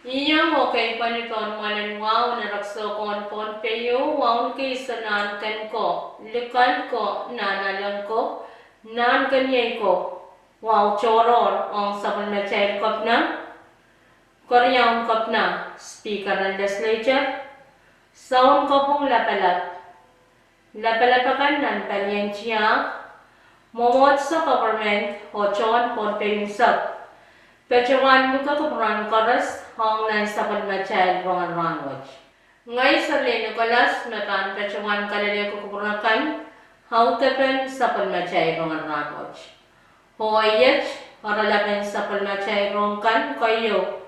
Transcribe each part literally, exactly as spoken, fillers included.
Iang oh keipweni pohn mwoalen wahu en erekiso ko en Pohnpei, wahu en keisuh nahnken ko, likend ko, nahnalek ko, nahnkeniei ko, wahu tohrohr ong sapwellimatail kepina, keriaun kepina, speaker en legislature, sounkopwung lapalap, lapalap akan nan palien tiahk, mwomwohdiso, government, oh tohn Pohnpei unsek, patohwan luke kupwuren koaros ong nan sapwellimatail rongen rahnwet. Ngehi Serlin Nicholas me pahn patohwan kalelehiong kupwur akan audepen sapwellimatail rongen rahnwet. Oh iet oaralapen sapwellimatail rohng kan keieu: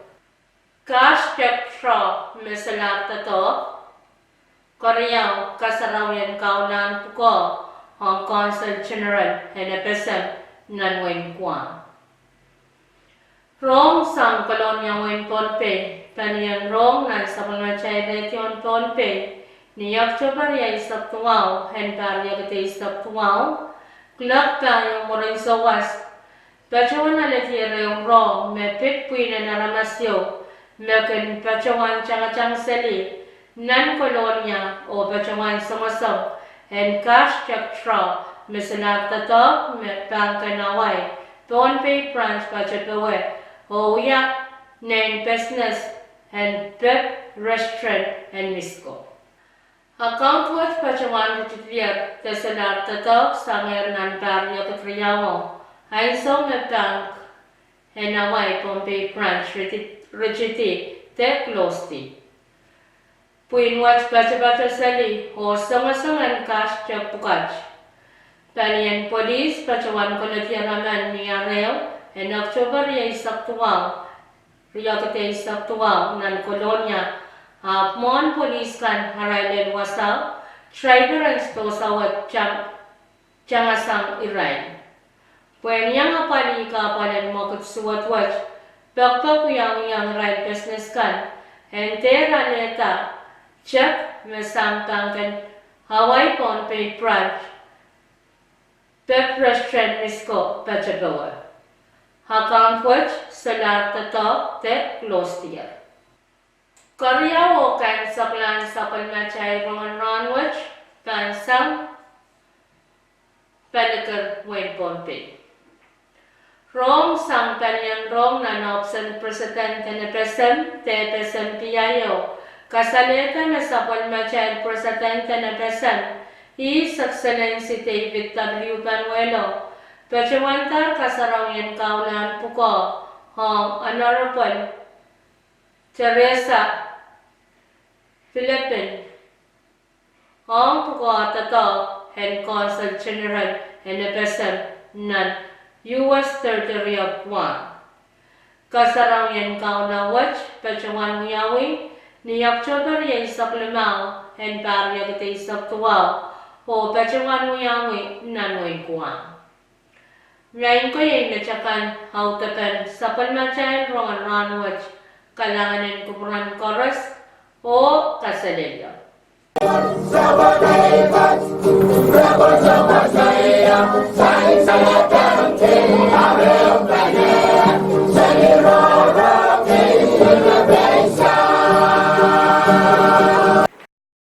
Kahs Tek Droh me Solahr Doadoahk, keriau Kasarawien Kaunlahn Pwukoa ong Consul General en FSM nan wehin Guam. Rohng sang Kolonia wehin Pohnpei: Palien rohng nan sapwellimatail radio en Pohnpei ni Oktohper rieisek duwau en pahr riekid eisek duwau, kuloak pahieu mwurin souwas, patohwan alehdi ehu rohng me pid pwihn en aramas ehu me kin patohwan tangatang seli nan Kolonia oh patohwan songosong en Kahs Tek Droh me Solahr Doadoahk me pahn kin Hawaii Pohnpei Branch patopowe oh wia nein business en Pep Restaurant en Misko. Account wet patohwan ritidi de solahr doadoahk sangehr nan pahr riekid riau ansou me bank en Hawaii Pohnpei Branch ritidi de close-di. Pwihn wet patopato seli oh songosong en kahs tek pwukat. Palien polis patohwan koledier emen ni arehu en Oktohper rieisek duwau, riekid eisek duwau nan Kolonia, ahpw mwohn polis kan arail lel wasao, draiper en sidohsa wet tangasang irail. Pwehn iang apwalih kahpwal en mwekid suwed wet, pekpek wiawiong irail business kan en dehr alehda tek me sang bank en Hawaii Pohnpei Branch, Pep Restaurant Misko patopowe. Account wet solahr doadoahk de close-dier. Keriau oh kaimwiseklahn sapwellimatail rongen rahnwet pahn sang Palikir, wehin Pohnpei. Rohng sang palien rohng nan ohpis en President en FSM de FSM PIO kasalehda me sapwellimatail President en FSM, His Excellency David W. Panuelo, patohwandahr kasarawien kaunlahn pwukoa ong Honorable Teresa Philippin ong pwukoa doadoahk en Consul General en FSM nan U S Territory of Guam. Kasarawien kaunlahn wet patohwan wiawi ni Oktohper rieisek limau en pahr riekid eisek duwau oh patohwan wiawi nan wehin Guam. Maing ko, iei met akan audepen sapwellimatail rongen rahnwet. Kalahngan en kupwuren koaros oh kaselehlie.